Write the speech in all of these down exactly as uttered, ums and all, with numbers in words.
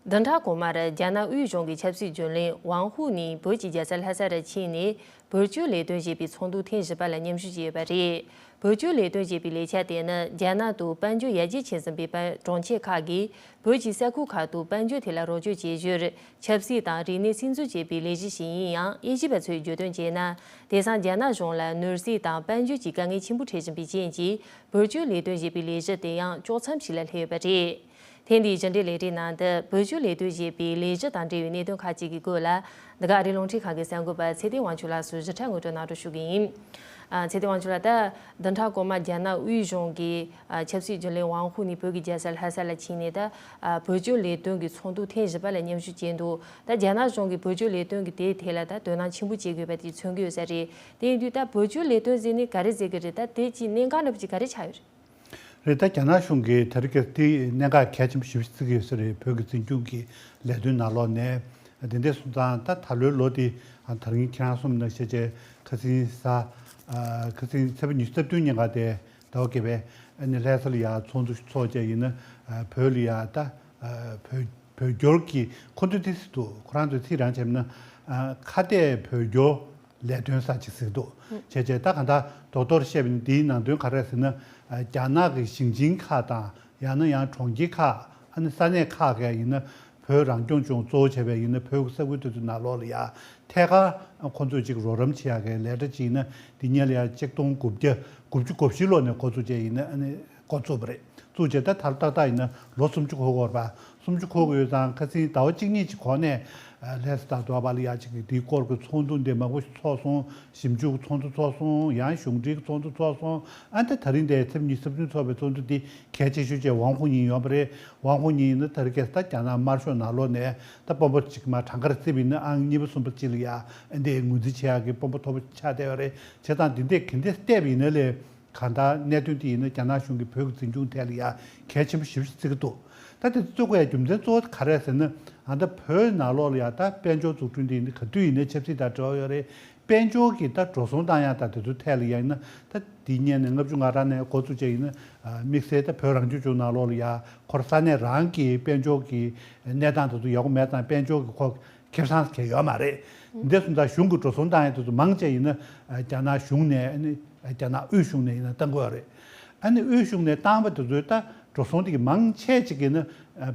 བདུན་ཕྲག་གོང་མར་རྒྱ་ནག་དབུས་གཞུང་གི་ཆབ་སྲིད་རྒྱུན་ལས་ཝང་ཧུའུ་ནི་བོད་ཀྱི་རྒྱལ་ས་ལྷ་ས་རུ་ཕྱིན་ནས། བོད་སྐྱོད་ལས་དོན་ཞེས་པའི་ཚོགས་འདུ་ཐེངས་བཞི་པ་ལ་མཉམ་ཞུགས་བྱས་ཡོད་པ་རེད། བོད་སྐྱོད་ལས་དོན་ཞེས་པའི་ལས་འཆར་དེ་ནི་རྒྱ་ནག་ཏུ་དཔལ་འབྱོར་ཡར་རྒྱས་ཕྱིན་ཟིན་པའི་དཔལ་གྲོང་ཁྱེར་ཁག་གིས་བོད་ཀྱི་ས་ཁུལ་ཁག་ཏུ་དཔལ་འབྱོར་ཐད་ལ་རོགས་སྐྱོར་བྱེད་ཕྱིར། ཆབ་སྲིད་དང་རིག་གནས་སིམ་འཛུལ་བྱེད་པའི་ལས་གཞི་ཞིག་ཡིན་ཡང་། དབྱེ་ཞིབ་པ་ཚོས་བརྗོད་དོན་བྱས་ན། དེང་སང་རྒྱ་ནག་གཞུང་ལ་ནོར་སྲིད་དང་དཔལ་འབྱོར་གྱི་དཀའ་ངལ་ཆེན་པོ་འཕྲད་བཞིན་པའི་རྐྱེན་གྱིས། བོད་སྐྱོད་ལས་དོན་ཞེས་པའི་ལས་གཞི་དེ་ཡང་དཀྱོག་མཚམས་ཤིག་ལ་སླེབས་ཡོད་པ་རེད། ཐེངས་འདིའི་རྒྱུན་གྲོན་ལས་རིམ་ནང་དུ་བོད་སྐྱོད་ལས་དོན་ཞེས་པའི་ལས་གཞི་དང་འབྲེལ་བའི་གནད་དོན་ཁག་ཅིག་གི་སྐོར་ལ། འདི་ག་ཨ་རིའི་རླུང་འཕྲིན་ཁང་གི་གསར་འགོད་པ་ཚེ་བརྟན་དབང་ཕྱུག་ལགས་སུ་ཞིབ་ཕྲ་ངོ་སྤྲོད་གནང་རོགས་ཞུ་གི་ཡིན། ཨ། ཚེ་བརྟན་དབང་ཕྱུག་ལགས། ད་བདུན་ཕྲག་གོང་མ་རྒྱ་ནག་དབུས་གཞུང་གི་ཨ་ཆབ་སྲིད་རྒྱུན་ལས་ཝང་ཧུའུ་ནི་བོད་ཀྱི་རྒྱལ་ས་ལྷ་ས་ལ་ཕྱིན་ནས། ད་ཨ་བོད་སྐྱོད་ལས་དོན་གྱི་ཚོགས་འདུ་ཐེངས་བཞི་པ་ལ་མཉམ་ཞུགས་བྱས་འདུག་ད་རྒྱ་ནག་གཞུང་གིས་བོད་སྐྱོད་ལས་དོན་གྱི་དེའི་ཐད་ལ་ད་དོ་སྣང་ཆེན་པོ་བྱེད་དགོས་པ་དེ་མཚོན་གྱི་ཡོད་ས་རེད། དེ་ཡིན་དུས་ད་བོད་སྐྱོད་ལས་དོན་ཟེར་ནས་ག་རེ་ཟེར་གྱི་རེད། ད་དེ་ཀྱི་གནད་འགག་འདྲ་པོ་ཅིག་ག་རེ་ཆགས་ཡོད་རེད། རེད། ད་རྒྱ་ནག་གཞུང་གིས་དེ་རིང་ཁ་སང་དེ་གནད་འགག་གལ་ཆེན་པོ་ཞེ་པོ་ཅིག་བརྩི་གི་ཡོད་ས་རེད། བོད་ཀྱི་འཛིན་སྐྱོང་གི་ལས་དོན་ནང་ལོགས་ནས། དེ་འདྲ་སོང་ཙང་ད་ད་ལོའི་ལོ་དེ་ད་རིང་ཁྱེད་རང་གསུངས་ནང་བཞིན་བྱས། ཁ་སང་གཟའ་ཨ་ཁ་སང་ཚེས་པ་ཉི་ཤུ་རྩ་བདུན་ཉིན་ཀ་དེ་ཟླ་བ་བརྒྱད་པའི་ཨ་ནི་ལྷ་ས་ལ་ཡ་ཚོགས་འདུ་ཚོགས་བྱས་ཡིན་ན། ཨ་བོད་ལ་ཡ་ད་ཨ་བོད་བོད་སྐྱོར་གྱི་ཁོ་ཚོས་དེ་ཟེར་འདུག་ཁོ་རང་ཚོས་ཚིག་རང་བྱས་ན། ཨ་ཁ་གཏད་བོད་སྐྱོར་ལས་དོན་ཟེར་ཅིག་ཟེར་འདུག་བྱས་བྱས་ད་གང་ལྟར་རྡོག་རྡོག་བཤད་པ་ཡིན་ན། དེའི་ནང་དོན་ག་རེ་ཟེར་ན། ཨ་རྒྱ་ནག་གི་ཞིང་ཆེན་ཁག་དང་། ཡང་ན་ཡང་གྲོང་ཁྱེར་ཁག་ཨ་ནི་ས་གནས་ཁག་གིས་ཡིན་ན། བོད་རང་སྐྱོང་ལྗོངས་གཙོ་བོ་བྱས་པའི་ཡིན་ན། བོད་ཀྱི་ས་ཁུལ་དེ་ཚོའི་ནང་ལོགས་ལ་ཡ་ཐད་ཀར་ཁོ་ཚོས་ཅིག་རོགས་རམ་བྱེད་ཡག་གི་ལས་གྲྭ་ཅིག་ཡིན་ན། འདི་སྔོན་ལ་ཡ་ཆིག་སྟོང་དགུ་བརྒྱ་དགུ་བཅུ་གོ་བཞི་ལོ་ནས་འགོ་བཙུགས་བྱས་ཡིན་ན། ཨ་ནི་འགོ་བཙུགས་པ་རེད། བཙུགས་བྱས་ད་ད་ལྟ་ཏག་ཏག་ཡིན་ན་ལོ་སུམ་ཅུ་འཁོར་གྱི་ཡོད་རེད་པ། སུམ་ཅུ་འཁོར་གྱི་ཡོད་ཙང་། ཁ་སང་ཟླ་བ་གཅིག་གཉིས་ཀྱི་གོང་ནས་ལྷ་ས་དང་དེ་པར་ལ་ཡ་ཅིག་འདིའི་སྐོར་གྱི་ཚོགས་འདུ་འདི་མང་པོ་ཞིག་ཚོགས་སོང་། ཞིབ་འཇུག་གི་ཚོགས་འདུ་ཚོགས་སོང་། ཡང་གཞུང་འབྲེལ་གྱི་ཚོགས་འདུ་ཚོགས་སོང་། ཨ་ནི་ད་དེ་རིང་དེ་ཚེས་ཉི་ཤུ་རྩ་བདུན་ཚོགས་པའི་ཚོགས་འདུ་འདི་གལ་ཆེ་ཤོས་བྱས་ཝང་ཧུའུ་ཉིང་ཡོད་པ་རེད། ཝང་ཧུའུ་ཉིང་ཡིན་ན་ད་རེས་ཁ་སང་ད་རྒྱ་ནག་དམར་ཤོག་ནང་ལོགས་ནས་ད་དཔོན་པོ་གཅིག་མར་གྲངས་ཀ་ར་བརྩིས་པ་ཡིན་ན། ཨང་གཉིས་པ་གསུམ་པ་གཅིག་ལ་ཡ་ཨ་འདི་ངོས་འཛིན་བྱེད་ཡག་གི་དཔོན་པོ་མཐོ་པོ་ཆགས་བསྡད་ཡོད་རེད། བྱས་ཙང་འདི་འདྲས་ག་འདྲས་བལྟས་པ་ཡིན་ན་ལས། གང་ལྟར་གནད་དོན་དེ་ཡིན་ན་རྒྱ་ནག་གཞུང་གིས་བོད་ཀྱི་འཛིན་སྐྱོང་ཐད་ལ་ཡ་གལ་ཆེན་པོ་ཞེ་པོ་ཅིག་བརྩི་གི་འདུག་ད་དེ་ཚོ་བརྩི་དགོས་ཡ་རྒྱུ་མཚན་གཙོ་བོ་ག་རེ་རེད་ཟེར་ན། ཨ་ད་བོད་ནང་ལོགས་ལ་ཡ་ད་དཔལ་འབྱོར་འཛུགས་སྐྲུན་དེ་ཡིན་ན་ག་དུས་ཡིན་ནའི་ཆབ་སྲིད་དང་འབྲེལ་བ་ཡོད་རེད། དཔལ་འབྱོར་གྱི་ད་འགྲོ་སོང་བཏང་ཡ་དང་དེ་ཚོའི་ཐད་ལ་ཡ་ཡིན་ན། ད་འདི་སྔོན་ནས་ལྔ་བཅུ་ང་གྲངས་ནས་འགོ་བཙུགས་བྱས་ཡིན་ན། ཨ་དམིགས་བསལ་ད་བོད་རང་སྐྱོང་ལྗོངས་ནང་ལོགས་ལ་ཡ་ཁོ་རང་ས་གནས་རང་གི་དཔལ་འབྱོར་གྱི་གནས་སྟངས་དེ་ཚོ་ཡག་པོ་མེད་ཙང་། དཔལ་འབྱོར་གྱི་ཁོ་ཁེ་བཟང་ཟེར་མཁན་ཡོད་མ་རེད། འདི་སོང་ཙང་གཞུང་གིས་འགྲོ་སོང་བཏང་ཡ་དེ་ཚོ་མང་ཆེ་ཡིན་ན་རྒྱ་ནག་གཞུང་ནས། ཨ་ནི་རྒྱ་ནག་དབུས་གཞུང་ནས་ཡིན་ན་བཏང་གི་ཡོད་རེད། ཨ་ནི་དབུས་གཞུང་ནས་བཏང་བ་དེ་ཚོའི་ད་འགྲོ་སོང་དེ་གི་མང་ཆེ་ཅིག་གིས་ནི་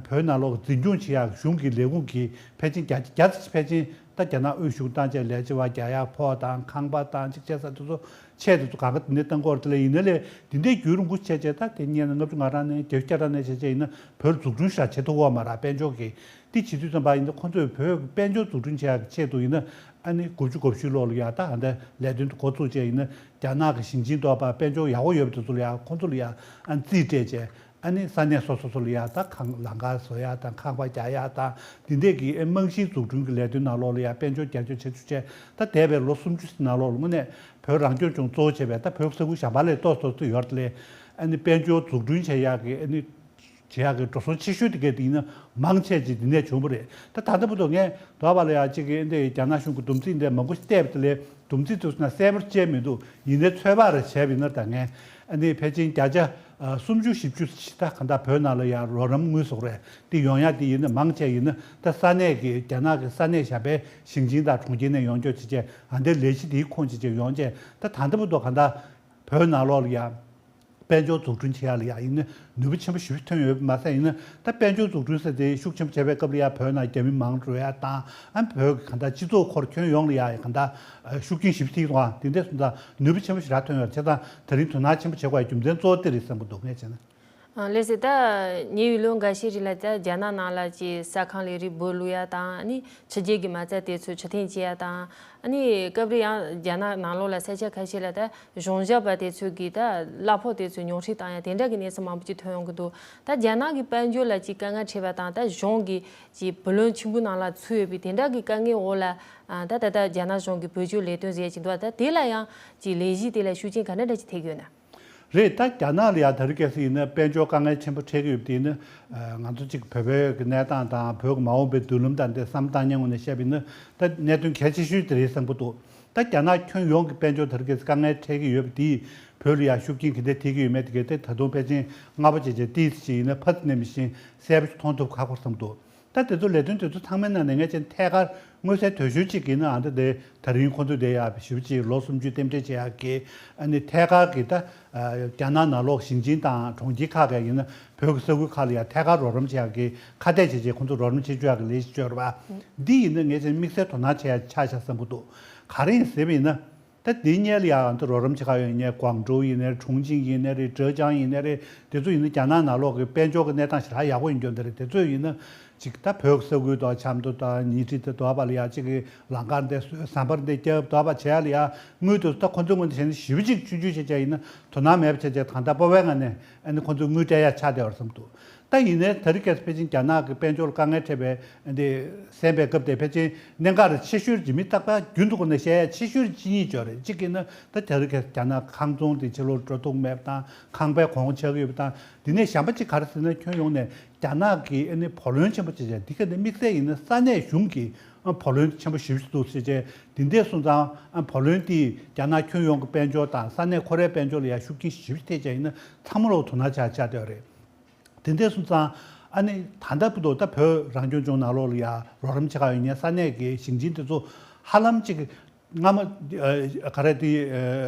བོད་ནང་ལོགས་འཛིན་སྐྱོང་བྱེད་ཡག་གཞུང་གི་ལས་ཁུངས་ཀྱིས་ཕལ་ཆེར་བརྒྱ་ཆ་བརྒྱ་ཙམ་ཕལ་ཆེར་ད་རྒྱ་ནག་དབུས་གཞུང་བཏང་བྱས། ལས་བྱེད་པ་རྒྱག་ཡག་ཕོགས་དང་ཁང་པ་དང་ཅིག་བྱས་ས་དེ་ཚོ་ཆེད་དེ་ཚོ་གང་ག་དེ་ནས་བཏང་གི་ཡོད་རེད། དེ་ལས་ཡིན་ན་ལས་དེ་འདྲའི་རྒྱུན་རིང་པོ་བྱས་བྱས། ད་དེ་སྔོན་ལྔ་བཅུ་ང་གྲངས་ནས་བརྒྱད་ཅུ་གྱ་གྲངས་ནས་བྱས་བྱས་ཡིན་ན་བོད་ལ་འཛུགས་སྐྲུན་ཞེ་དྲག་བྱེད་ཐུབ་ཀྱི་ཡོད་མ་རེད། དཔལ་འབྱོར་གྱི་དེ་བྱེད་དུས་ཙམ་པ་ཡིན་ན། ཁོང་ཚོས་བོད་ཀྱི་དཔལ་འབྱོར་འཛུགས་སྐྲུན་བྱེད་ཡག་གི་ཆེད་དུ་ཡིན་ན། ཨ་ནི་དགུ་བཅུ་གོ་བཞི་ལོ་ལ་ཡ་ད་ཨ་འདྲ་ལས་དོན་དེ་འགོ་བཙུགས་བྱས་ཡིན་ན། རྒྱ་ནག་གི་ཞིང་ཆེན་དེ་པར་དཔལ་འབྱོར་ཡག་པོ་ཡོད་པ་དེ་ཚོ་ལ་ཡ། ཁོང་ཚོ་ལ་ཡ་ཨ་རྩིས་སྤྲད་བྱས། ཨ་ནི་ས་གནས་སོ་སོ་སོ་ལ་ཡ་ད་ཁང་ལམ་ཁ་བཟོ་ཡག་དང་། ཁང་པ་རྒྱག་ཡག་དང་། འདི་འདྲས་ཀྱི་རྨང་གཞིའི་འཛུགས་སྐྲུན་གྱི་ལས་དོན་ནང་ལོགས་ལ་ཡ་དཔལ་འབྱོར་རྒྱབ་སྐྱོར་བྱེད་ཚུལ་བྱས། ད་འདས་པའི་ལོ་སུམ་ཅུ་ནང་ལོགས་ལ་དངོས་གནས་བོད་རང་སྐྱོང་ལྗོངས་གཙོ་བོ་བྱས་པའི་ད་བོད་ས་ཁུལ་གཞན་པ་ལས་ཏོག་ཙམ་ཏོག་ཙམ་ཡོད་རེད། དེ་ལས་ཨ་ནི་དཔལ་འབྱོར་འཛུགས་སྐྲུན་བྱེད་ཡག་གི་ཨ་ནི་བྱེད་ཡག་གི་འགྲོ་སོང་ཆེ་ཤོས་དེ་ག་དེ་ཡིན་ན། མང་ཆེ་ཅིག་འདི་ནས་བྱུང་བ་རེད། ད་ད་ལྟ་བར་དུ་ངས་དེ་པར་ལ་ཡ་ཅིག་གི་འདི་རྒྱ་ནག་གཞུང་གི་བསྡོམས་རྩིས་འདི་མང་པོ་ཞིག་བལྟས་པ་དེ་ལས། བསྡོམས་རྩིས་དེ་ཚོ་ན་གསལ་པོར་བཅད་མི་འདུག་ཡིན་ནའི་ཚོད་དཔག་རེ་བྱས་པ་ཡིན་ན། ད་ངས་ཨ་ནི་ཕལ་ཆེར་བརྒྱ་ཆ་ཨ་སུམ་ཅུ་བཞི་བཅུ་ཞིག་ད་གང་ལྟར་བོད་ནང་ལ་ཡ་རོགས་རམ་དངུལ་སོགས་རེད། དེ་ཡོང་ཡ་དེ་ཡིན་ན་མང་ཆེ་ཡིན་ན་ད་ས་གནས་ཀྱི་རྒྱ་ནག་གི་ས་གནས་གཞན་པའི་ཞིང་ཆེན་དང་གྲོང་ཁྱེར་ནས་ཡོང་རྒྱུ་བྱས་བྱས། ཨ་འདི་ལས་གཞི་དེའི་ཁོངས་བྱས་བྱས་ཡོང་བྱས། ད་ད་ལྟ་བར་དུ་གང་ལྟར་བོད་ནང་ལོགས་ལ་ཡ་དཔལ་འབྱོར་འཛུགས་སྐྲུན་བྱེད་ཡག་ལ་ཡ་ཡིན་ན་ནུས་པ་ཆེན་པོ་ཞེ་པོ་ཐོན་ཡོད་པ་མ་ཟད། ཡིན་ན་ད་དཔལ་འབྱོར་འཛུགས་སྐྲུན་ཟེར་དེ་ཤུགས་ཆེན་པོ་བྱས་པའི་སྐབས་ལ་ཡ་བོད་ནང་རྒྱ་མི་མང་འགྲོ་ཡ་དང་། ཨ་བོད་ཀྱི་གང་ལྟར་སྤྱི་ཚོགས་ཁོར་ཁྱོན་ཡོངས་ལ་ཡ་གང་ལྟར་ཤུགས་རྐྱེན་ཞེ་པོ་ཐེབས་སོང་། ཨ་དེ་འདྲས་སོང་ཙང་ནུས་པ་ཆེན་པོ་ཞེ་དྲག་ཐོན་ཡོད་རེད། བྱས་ཙང་དེ་རིང་དོ་སྣང་ཆེན་པོ་བྱེད་དགོས་པའི་རྒྱུ་མཚན་གཙོ་བོ་དེ་རེད་བསམ་གྱི་འདུག་ངས་བྱས་ན། ཨ་ལགས་སོ། ད་ཉེ་བའི་ལོ་འགའ་ཤས་རིང་ལ་ད་རྒྱ་ནག་ནང་ལ་ཅིག་ས་ཁང་ལས་རིགས་སྦོ་ལུག་ཡ་དང་། ཨ་ནི་ཕྱི་རྒྱལ་གྱི་མ་རྩ་དེ་ཚོ་ཕྱིར་འཐེན་བྱེད་ཡ་དང་། ཨ་ནི་སྐབས་རེ་ཡང་རྒྱ་ནག་ནང་ལོགས་ལ་ས་ཆ་ཁ་ཤས་ལ་ད་གཞུང་ཞབས་པ་དེ་ཚོ་གིས་ད་གླ་ཕོགས་དེ་ཚོ་ཉུང་འཕྲི་བཏང་ཡ་དེ་འདྲ་གི་གནས་ཚུལ་མང་པོ་ཅིག་ཐོན་ཡོང་གི་འདུག་ད་རྒྱ་ནག་གི་དཔལ་འབྱོར་ལ་ཅིག་དཀའ་ངལ་འཕྲད་པ་དང་། ད་གཞུང་གིས་ཅིག་བུ་ལོན་ཆེན་པོ་ནང་ལ་ཚུད་ཡོད་པའི་དེ་འདྲ་གི་དཀའ་ངལ་འོག་ལ། ཨ་ད་ད་ད་རྒྱ་ནག་གཞུང་གིས་བོད་སྐྱོར་ལས་དོན་ཟེར་ཡ་ཅིག་འདུག་ད་དེ་ལ་ཡང་ཅིག་ལས་གཞི་དེ་ལ་ཤུགས་རྐྱེན་ག་འདྲ་འདྲ་ཅིག་ཐེབས་ཀྱི་ཡོད་ན། རེད། ད་རྒྱ་ནག་ལ་ཡ་ད་རེས་ཁ་སང་ཡིན་ན་དཔལ་འབྱོར་དཀའ་ངལ་ཆེན་པོ་འཕྲད་ཀྱི་ཡོད་པ་དེ་ཡིན་ན། ཨ་ང་ཚོ་གཅིག་བོད་པའི་གི་གནས་སྟངས་དང་བོད་ཀྱི་མ་འོངས་པའི་མདུན་ལམ་དང་དེ་བསམ་བཏང་མཁན་ངོས་ནས་བཤད་པ་ཡིན་ན། ད་གནད་དོན་གལ་ཆེ་ཤོས་དེ་རེད་བསམ་གྱི་འདུག་ད་རྒྱ་ནག་ཁྱོན་ཡོངས་ཀྱི་དཔལ་འབྱོར་ད་རེས་ཁ་སང་དཀའ་ངལ་འཕྲད་ཀྱི་ཡོད་པ་དེས་བོད་ལ་ཡ་ཤུགས་རྐྱེན་ག་འདྲ་ཐེབས་ཀྱི་ཡོད་མེད་དེ་ག་དེ་ད་དུང་ཕལ་ཆེར་སྔ་པོ་བྱས་བྱས་ཏོག་ཙམ་ཅིག་ཡིན་ན་ཕར་ཙམ་ནས་མི་ཤེས། གསལ་པོ་ཞིག་མཐོང་ཐུབ་ཁག་པོ་རེད་བསམ་གྱི་འདུག་ད་དེ་ཚོ་ལས་དོན་དེ་ཚོ་ཚང་མའི་ནང་ནས་ངས་བྱས་ན་ཐད་ཀར་མངོན་གསལ་དོད་ཤོས་གཅིག་གིས་ན་ཨ་ད་དེ་ད་རིང་ཁོང་ཚོས་དེ་ཡག་ཞེ་པོ་ཅིག་ལོ་སུམ་ཅུ་རྟེན་འབྲེལ་བྱེད་ཡག་གི་ཨ་ནི་ཐད་ཀར་གྱི་ད་རྒྱ་ནག་ནང་ལོགས་ཞིང་ཆེན་དང་གྲོང་ཁྱེར་ཁག་གི་ཡིན་ན་བོད་ཀྱི་ས་ཁུལ་ཁག་ལ་ཡང་ཐད་ཀར་རོགས་རམ་བྱེད་ཡག་གི་ཁ་གཏད་བྱས་བྱས་ཁོང་ཚོ་རོགས་རམ་བྱེད་བཅུག་ཡག་གི་ལས་གཞི་བཅོས་རེད་པ། འདི་ཡིན་ན་ངས་བྱས་ན་དམིགས་བསལ་དོ་སྣང་བྱེད་ཡག་ཆགས་ཤག་བསམ་གྱི་འདུག་ག་རེ་ཡིན་ཟེར་བ་ཡིན་ན། ད་དེ་སྔོན་ལ་ཡང་ད་རོགས་རམ་བྱེད་ག་ཡོད་ནས་ཀོང་ཀྲོའུ་ཡིན་ནའི་ཁྲུང་ཆིང་ཡིན་ནའི་རེད། ཀྲེ་ཅང་ཡིན་ནའི་རེད། དེ་ཚོ་ཡིན་ན་རྒྱ་ནག་ནང་ལོགས་ཀྱི་དཔལ་འབྱོར་གྱི་གནས་སྟངས་ཞེ་དྲག་ཡག་པོ་ཡིན་རྒྱུ་འདི་རེད། དེ་ཚོ་ཡིན་ན་ཅིག་ད་བོད་ཀྱི་ས་ཁུལ་དུ་ཆབ་མདོ་དང་ཉིང་ཁྲི་དེ་དོ་བ་ལ་ཡ་ཅིག་གི་ལམ་ཁ་འདི་བཟོས། ཟམ་པ་འདི་བརྒྱབ། དོ་བ་བྱས་ལ་ཡ་དངུལ་དེ་ཚོ་ད་ཁོ་ཚོའི་ངོས་ནས་བྱས་ན་ཞེ་པོ་ཅིག་ཆུང་ཆུང་བྱས་བྱས་ཡིན་ན་དོ་སྣང་མེད་པ་བྱས་བྱས་ད་ལྟ་སྤོབས་པའི་ངང་ནས་ཨ་ནི་ཁོ་ཚོས་དངུལ་སྤྲད་ཡག་ཆགས་བསྡད་པ་རེད་བསམ་འདུག་ད་ཡིན་ནའི་དེ་རིང་ཁ་སང་ཕལ་ཆེར་རྒྱ་ནག་གི་དཔལ་འབྱོར་ལ་དཀའ་ངལ་འཕྲད་པའི་འདི་གསན་པའི་སྐབས་དེ་ཕལ་ཆེར་གནད་འགག་རེད། ཆེ་ཤོས་ཇི་མི་རྟག་པ་རྒྱུན་དུ་ཁོ་ནས་བཤད་ཡ་ཆེ་ཤོས་ཅི་ཉིད་ཅོ་རེད། གཅིག་གིས་ན་ད་དེ་རིང་ཁ་སང་རྒྱ་ནག་ཁང་ཚོང་དེ་ཕྱི་ལོགས་འགྲོ་ཐུབ་མེད་པ་དང་ཁང་པའི་གོང་ཆག་གི་ཡོད་པ་དང་། དེ་ནས་གཞན་པ་གཅིག་ག་རེ་ཟེར་ན་ཁྱོན་ཡོངས་ནས་རྒྱ་ནག་གིས་ཨ་ནི་བུ་ལོན་ཆེན་པོ་བྱེད་བྱས་འདི་ག་ནས་དམིགས་བསལ་ཡིན་ན་ས་གནས་གཞུང་གིས་ཨ་བུ་ལོན་ཆེན་པོ་ཞེ་པོ་ཞིག་འདུག་ཟེར་བྱས་འདི་འདྲས་སོང་ཙང་ཨ་བུ་ལོན་དེས་རྒྱ་ནག་ཁྱོན་ཡོངས་ཀྱི་དཔལ་འབྱོར་དང་ས་གནས་ཁོ་རའི་དཔལ་འབྱོར་ལ་ཡང་ཤུགས་རྐྱེན་ཞེ་པོ་ཐེབས་བྱས་ཡིན་ན་ཚང་མ་ལོག་དོ་སྣང་བྱ་བྱ་བསྡད་པ་རེད། དེ་འདྲས་སོང་ཙང་ཨ་ནི་ད་ལྟ་བར་དུ་ད་བོད་རང་སྐྱོང་ལྗོངས་ནང་ལོགས་ལ་ཡ་རོགས་རམ་བྱེད་ག་ཡོད་མཁན་ས་གནས་ཀྱི་ཞིང་ཆེན་དེ་ཚོ་ཧ་ལམ་གཅིག་སྔ་མ་ཨ་ག་རེ་དེ་ཨ་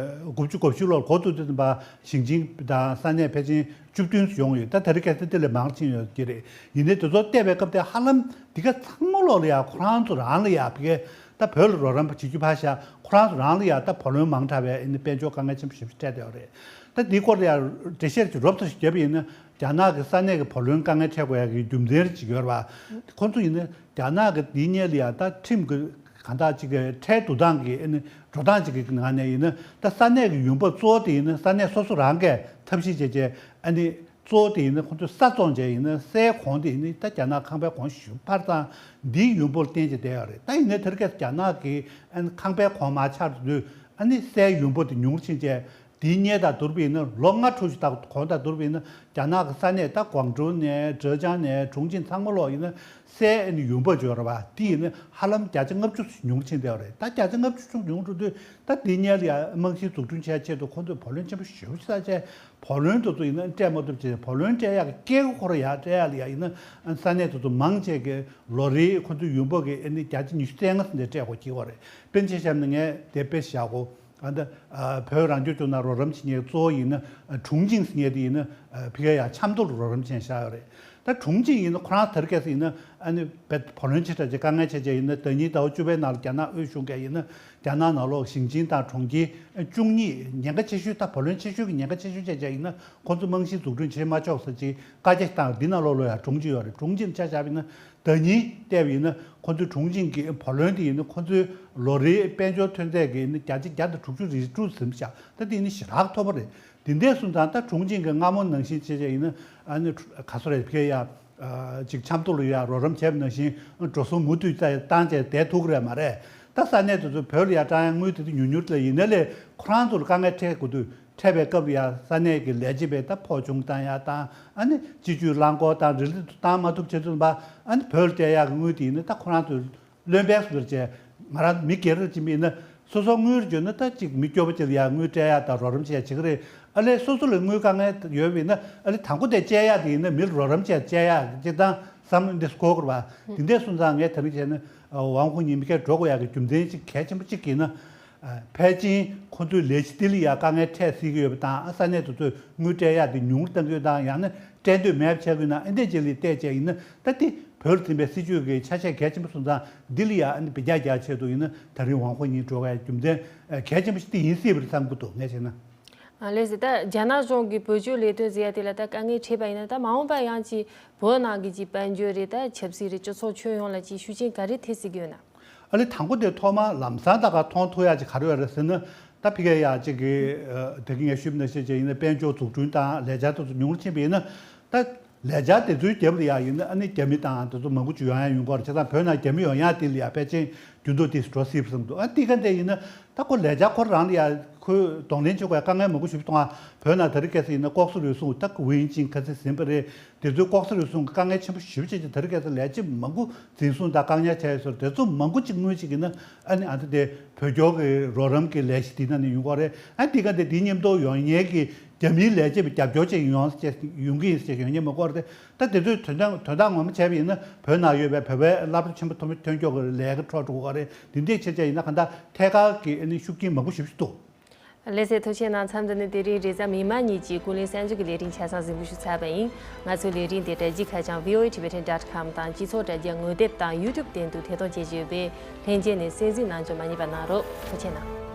དགུ་བཅུ་གོ་བཞི་ལོར་འགོ་བཙུགས་དུས་ཙམ་པ་ཞིང་ཆེན་དང་ས་གནས་ཕལ་ཆེར་བཅུ་བདུན་ཙམ་ཡོང་ཡོད། ད་དེ་རིང་ཁ་སང་དེ་ལས་མང་ཕྱིན་ཡོད་ཀྱི་རེད། ཡིན་ནའི་དེ་ཚོ་བལྟས་པའི་སྐབས་དེ་ཧ་ལམ་འདི་ག་ཚང་མ་ལོག་ལ་ཡ་ཁོ་རང་ཚོ་རང་ལ་ཡ་བི་གའི་ད་བོད་ལ་རོགས་རམ་བྱེད་རྒྱུ་ཕར་བཞག་ཁོ་རང་ཚོ་རང་ལ་ཡ་ད་བུ་ལོན་མང་དྲགས་པའི་ཨ་ནི་དཔལ་འབྱོར་དཀའ་ངལ་ཆེན་པོ་ཞེ་པོ་ཅིག་འཕྲད་བསྡད་ཡོད་རེད། ད་འདིའི་སྐོར་ལ་ཡ་འགྲེལ་བཤད་ཅིག་རོབ་ཙམ་ཞིག་བརྒྱབ་པ་ཡིན་ན་རྒྱ་ནག་གི་ས་གནས་ཀྱི་བུ་ལོན་དཀའ་ངལ་འཕྲད་དགོས་ཡ་གི་རྒྱུ་མཚན་རེ་ཅིག་ཡོད་རེད་པ། ཁོང་ཚོ་ཡིན་ན་རྒྱ་ནག་གི་འདིའི་སྔོན་ལ་ཡ་ད་ཁྲིམས་ཀྱི་གང་ལྟར་ཅིག་གི་ཁྲལ་བསྡུ་སྟངས་ཀྱི་ཨ་ནི་འགྲོ་སྟངས་ཅིག་གི་ནང་ནས་ཡིན་ན་ད་ས་གནས་ཀྱི་ཡོང་འབབ་གཙོ་བོ་དེ་ཡིན་ན་ས་གནས་སོ་སོ་རང་གིས་ཐབས་ཤེས་བྱས་བྱས་ཨ་ནི་གཙོ་བོ་དེ་ཡིན་ན་ཁོང་ཚོས་ས་བཙོངས་བྱས་ཡིན་ན་སའི་གོང་དེ་ཡིན་ན་ད་རྒྱ་ནག་ཁང་པའི་གོང་ཞེ་པོ་འཕར་ཙང་འདིའི་ཡོང་འབབ་ལ་བརྟེན་བྱས་བསྡད་ཡོད་རེད། ད་ཡིན་ནའི་དེ་རིང་ཁ་སང་རྒྱ་ནག་གི་ཨ་ནི་ཁང་པའི་གོང་མར་ཆག་དུས་ཨ་ནི་སའི་ཡོང་འབབ་དེ་ཉུང་རུ་ཕྱིན་བྱས་དེའི་སྔོན་དང་བསྡུར་བ་ཡིན་ན་ལོ་ལྔ་དྲུག་ཅིག་ད་གོང་དང་བསྡུར་བ་ཡིན་ན་རྒྱ་ནག་གི་ས་གནས་ད་ཀོང་ཀྲོའུ་ནས་ཀྲེ་ཅང་ནས་ཁྲུང་ཆིང་ཚང་མ་ལོག་ཡིན་ན་སའི་ཨ་ནི་ཡོང་འབབ་ཅིག་ཡོད་རེད་པ། དེ་ཡིན་ན་ཧ་ལམ་བརྒྱ་ཆ་ལྔ་བཅུ་ཉུང་རུ་ཕྱིན་བསྡད་ཡོད་རེད། ད་བརྒྱ་ཆ་ལྔ་བཅུ་ཅུ་ཉུང་རུ་འགྲོ་དུས་ད་དེའི་སྔོན་ལ་ཡ་རྨང་གཞི་འཛུགས་སྐྲུན་བྱེད་ཆེད་དུ་ཁོང་ཚོས་བུ་ལོན་ཆེན་པོ་ཞེ་པོ་ཅིག་བསགས་བྱས། བུ་ལོན་དེ་ཚོ་ཡིན་ན་སྤྲད་མ་ཐུབ་ཅེས། བུ་ལོན་སྤྲད་ཡག་གི་སྐད་ཁོ་ར་ཡར་སྤྲད་ཡག་ལ་ཡ་ཡིན་ན་ས་གནས་དེ་ཚོ་མང་ཆེ་གི་ལོ་རེའི་ཁོ་ཚོའི་ཡོང་འབབ་ཀྱི་ཨ་ནི་བརྒྱ་ཆ་ཉི་ཤུ་རྩ་ལྔ་ཙམ་དེ་སྤྲད་དགོས་ཀྱི་ཡོད་རེད། དཔེར་ན་ཆ་བཞག་ན་ངས་དེ་དཔེ་བཞག་གོ། ཨ་ད་ཨ་བོད་རང་སྐྱོང་ལྗོངས་ནང་རོགས་རམ་བྱེད་མཁན་གཙོ་བོ་ཡིན་ན་ཨ་ཁྲུང་ཆིང་ཟེར་མཁན་དེ་ཡིན་ན་ཨ་ཕ་གིར་ཡ་ཆབ་མདོ་ལ་རོགས་རམ་བྱེད་མཁན་བཞག་ཡོད་རེད། ད་ཁྲུང་ཆིང་ཡིན་ན་ཁོ་རང་དེ་རིང་ཁ་སང་ཡིན་ན་ཨ་ནི་བོད་བུ་ལོན་ཆེ་དྲགས་ཀྱི་དཀའ་ངལ་ཆེ་ཆེ་ཡིན་ན་ཟླ་ཉིན་ཟླ་བ་བཅུ་པའི་ནང་ལ་རྒྱ་ནག་དབུས་གཞུང་གིས་ཡིན་ན་རྒྱ་ནག་ནང་ལོགས་ཞིང་ཆེན་དང་གྲོང་ཁྱེར་བཅུ་གཉིས་ཉེན་ཁ་ཆེ་ཤོས་ད་བུ་ལོན་ཆེ་ཤོས་ཀྱི་ཉེན་ཁ་ཆེ་ཤོས་བྱས་བྱས་ཡིན་ན་ཁོང་ཚོ་རྨང་གཞི་འཛུགས་སྐྲུན་བྱེད་མ་ཆོག་ཟེར་ཅིག་བཀའ་རྒྱ་བཏང་། འདི་ནང་ལོགས་ལ་ཡང་གྲོང་ཁྱེར་ཡོད་རེད། གྲོང་ཁྱེར་ཆ་བཞག་པ་ཡིན་ན་ཟླ་ཉིན་བལྟས་པ་ཡིན་ན་ཁོང་ཚོའི་གྲོང་ཁྱེར་གྱི་བུ་ལོན་དེ་ཡིན་ན་ཁོང་ཚོའི་ལོ་རེའི་དཔལ་འབྱོར་ཐོན་རྫས་ཀྱི་ཡིན་ན་བརྒྱ་ཆ་བརྒྱ་དང་དྲུག་ཅུ་རེ་དྲུག་ཟིན་བཞག་ད་དེ་ཡིན་ན་ཞེ་དྲག་མཐོ་པོ་རེད། དེ་འདྲས་སོང་ཙང་ད་གྲོང་ཁྱེར་གྱི་སྔ་མོ་ནང་བཞིན་བྱས་བྱས་ཡིན་ན་ཨ་ནི་ག་ཚོད་རེད་ཕ་གིར་ཡ། ཅིག་ཆབ་མདོ་ལ་ཡ་རོགས་རམ་བྱས་པ་ནང་བཞིན་འགྲོ་སོང་མུ་མཐུད་བཏང་བྱས་བསྡད་ཐུབ་ཀྱི་རེད་མ་རེད། ད་ས་གནས་དེ་ཚོ་བོད་ལ་ཡ་བཏང་ཡ་དངུལ་དེ་ཚོ་ཉུང་ཉུང་ལ་ཡིན་ན་ལས་ཁོ་རང་ཚོ་ལ་དཀའ་ངལ་འཕྲད་དགོས་དུས་འཕྲད་པའི་སྐབས་ལ་ཡ་ས་གནས་ཀྱི་ལས་བྱེད་པས་ད་ཕོགས་ཆུང་བཏང་ཡ་དང་ཨ་ནི་སྤྱི་སྤྱོད་རླངས་འཁོར་དང་རི་ལི་ཚོ་བཏང་མ་ཐུབ་བྱས་ཙང་ཨ་ནི་བོད་ལ་སྤྲད་ཡག་གི་དངུལ་དེ་ཡིན་ན་ད་ཁོ་རང་ཚོ་བློན་པས་སུ་བྱས་ང་རང་མི་སྒེར་རེ་ཅིག་མིན་ན་སོ་སོ་དངུལ་བརྗོད་ན་ད་ཅིག་མི་སྐྱོ་པོ་ཅིག་ལ་ཡ་དངུལ་སྤྲད་ཡ་དང་རོགས་རམ་བྱས་བྱེད་ཀྱི་རེད། ཨ་ལས་སོ་སོ་ལ་དངུལ་དཀའ་ངལ་ཡོད་པ་ཡིན་ན་ཨ་ལས་དང་པོ་དེ་སྤྲད་ཡ་དེ་ཡིན་ན་མི་ལ་རོགས་རམ་བྱས་སྤྲད་ཡ་སྤྱིར་བཏང་བསམ་བློ་འདི་འཁོར་དགོས་རེད་པ། དེ་འདྲས་སོང་ཙང་ངས་དེ་རིང་བྱས་ན་ཝང་ཧུའུ་ཉིན་མི་སྐད་འགྲོ་དགོས་ཡ་གི་རྒྱུ་མཚན་ཅིག་གལ་ཆེན་པོ་གཅིག་ཡིན་ན། ཕལ་ཆེར་ཁོ་ཚོའི་ལས་གཞི་དེ་ལ་ཡ་དཀའ་ངལ་འཕྲད་སྲིད་ཀྱི་ཡོད་པ་དང་ས་གནས་དེ་ཚོས་དངུལ་སྤྲད་ཡ་དེ་ཉུང་རུ་གཏང་གི་ཡོད་དང་ཡང་ན་སྤྲད་འདོད་མེད་པ་ཆགས་ཀྱི་ཡོད་ན་ཨ་འདྲས་ཅིག་ལ་བལྟས་བྱས་ཡིན་ན་ད་དེ་བོད་ལ་འཛིན་པའི་སྲིད་ཇུས་ཀྱི་ཆ་ཤས་གལ་ཆེན་པོ་སོང་ཙང་འདི་ལ་ཡ་ཨ་ནི་འབུད་རྒྱག་རྒྱག་ཆེད་དུ་ཡིན་ན་ད་རིང་ཝང་ཧུའུ་ཉིན་འགྲོ་བའི་རྒྱུ་མཚན་གལ་ཆེན་པོ་ཞིག་དེ་ཡིན་སྲིད་པ་རེད་བསམ་གྱི་འདུག་ངས་བྱས་ན། ལགས་སོ། ད་རྒྱ་ནག་གཞུང་གིས་བོད་ཕྱོགས་ལས་དོན་ཟེར་ཡ་དེ་ལ་ད་དཀའ་ངལ་འཕྲད་པ་ཡིན་ན་ད་མ་འོངས་པ་ཡང་ཅིག་བོད་ནང་གི་ཅིག་དཔལ་འབྱོར་རེད་ད་ཆབ་སྲིད་རེད་སྤྱི་ཚོགས་ཁྱོན་ཡོངས་ལ་ཅིག་ཤུགས་རྐྱེན་ག་རེ་ཐེབས་སྲིད་ཀྱི་ཡོད་ན། ཨ་ནི་དང་པོ་དེ་ཐོག་མར་ལམ་སང་ད་ག་མཐོང་ཐུབ་ཡ་ཅིག་ག་རེ་ཡོད་རེད་ཟེར་ན། ད་ཕ་གིར་ཡ་ཅིག་གི་ཨ་དེ་གི་ངས་ཞུས་པ་ནང་བཞིན་ཅིག་ཡིན་ན་དཔལ་འབྱོར་འཛུགས་སྐྲུན་དང་ལས་འཆར་དེ་ཚོ་ཉུང་རུ་ཕྱིན་པ་ཡིན་ན། ད་ལས་འཆར་དེ་ཚོའི་རྒྱབ་ལ་ཡ་ཡིན་ན་ཨ་ནི་རྒྱ་མི་དང་དེ་ཚོ་མང་པོ་ཅིག་ཡོང་ཡ་ཡོང་གི་རེད། བྱས་ཙང་བོད་ནང་རྒྱ་མི་ཡོང་ཡ་དེ་ལ་ཡ་ཕལ་ཆེར་འགྱུར་ལྡོག་དེ་འགྲོ་སྲིད་པ་བསམ་འདུག་ཨ་དེ་ག་འདྲ་ཡིན་ན་ད་ཁོ་ལས་འཆར་ཁོ་རང་ལ་ཡ་ཁོས་གདོང་ལེན་བྱེད་དགོས་ཡ་དཀའ་ངལ་མང་པོ་ཞིག་མཐོང་ང་། བོད་ནང་དེ་རིང་ཁ་སང་ཡིན་ན་ལྐོག་ཟ་རུལ་སུངས་ད་ཝུའུ་ཡིན་ཅིན་ཁ་སང་ཟིན་པ་རེད། དེ་ཚོའི་ལྐོག་ཟ་རུལ་སུངས་ཀྱི་དཀའ་ངལ་ཆེན་པོ་ཞེ་པོ་ཅིག་ཅིག་དེ་རིང་ཁ་སང་ལས་བྱེད་མང་པོ་འཛིན་བཟུང་དང་བཀག་ཉར་བྱས་ཡོད་ཟེར། དེ་ཚོ་མང་པོ་ཅིག་དངོས་གཞི་ཡིན་ན་ཨ་ནི་ཨ་ད་དེ་བོད་སྐྱོར་གྱི་རོགས་རམ་གྱི་ལས་གཞི་དེ་ནང་ནས་ཡོང་གི་རེད། ཨ་དེ་ག་དེ་དེ་མཉམ་དུ་ཡོང་མཁན་གྱི་ རྒྱ་མིའི་ལས་བྱེད་པ་རྒྱབ་སྐྱོར་བྱེད་ཡོང་ཡོང་གི་ཡིན་ཟེར་ཡོང་མཁན་མ་གོ་རེད། ད་དེ་ཚོའི་དོན་དག་དོན་དག་ངོ་མ་བྱས་པ་ཡིན་ན་བོད་ནང་ཡོད་པའི་བོད་པའི་སློབ་གྲྭ་ཆེན་པོ་ཐོན་ཐོན་སྐྱོད་ཀྱི་ལས་ཀ་འཕྲོ་འགྲོ་གི་རེད། འདི་འདྲའི་ཆ་བཞག་ཡིན་ན་གང་ལྟར་ཐད་ཀར་གྱི་ཨ་ནི་ཤུགས་རྐྱེན་མང་པོ་ཞེ་པོ་ཞིག་འདུག། ལགས་སོ། ཐུགས་རྗེ་གནང་། མཚམས་འདི་ནས་དེ་རིང་རེས་གཟའ་མིག་དམར་ཉིན་གྱི་ཀུན་གླེང་གསར་འགྱུར་གྱི་ལས་རིམ་ཆ་ཚང་གཟིགས་འབུལ་ཞུ་ཚར་བ་ཡིན། ང་ཚོའི་ལས་རིམ་དེ་དྲ་རྒྱའི་ཁ་བྱང་བྷི་ཨོ་ཨེ་ཊི་བི་ཊི་ཝན་ཊི་ཁམ་དང་སྤྱི་ཚོགས་དྲ་རྒྱ་ངོ་དེབ་དང་ཡུ་ཊུབ་སྟེང་དུ་ཐད་གཏོང་བྱེད་ཀྱི་ཡོད་པས་ལྷན་རྒྱས་ནས་གསན་གཟིགས་གནང་རྒྱུ་མ་བསྙེལ་བ་གནང་རོགས། ཐུགས་རྗེ་གནང་།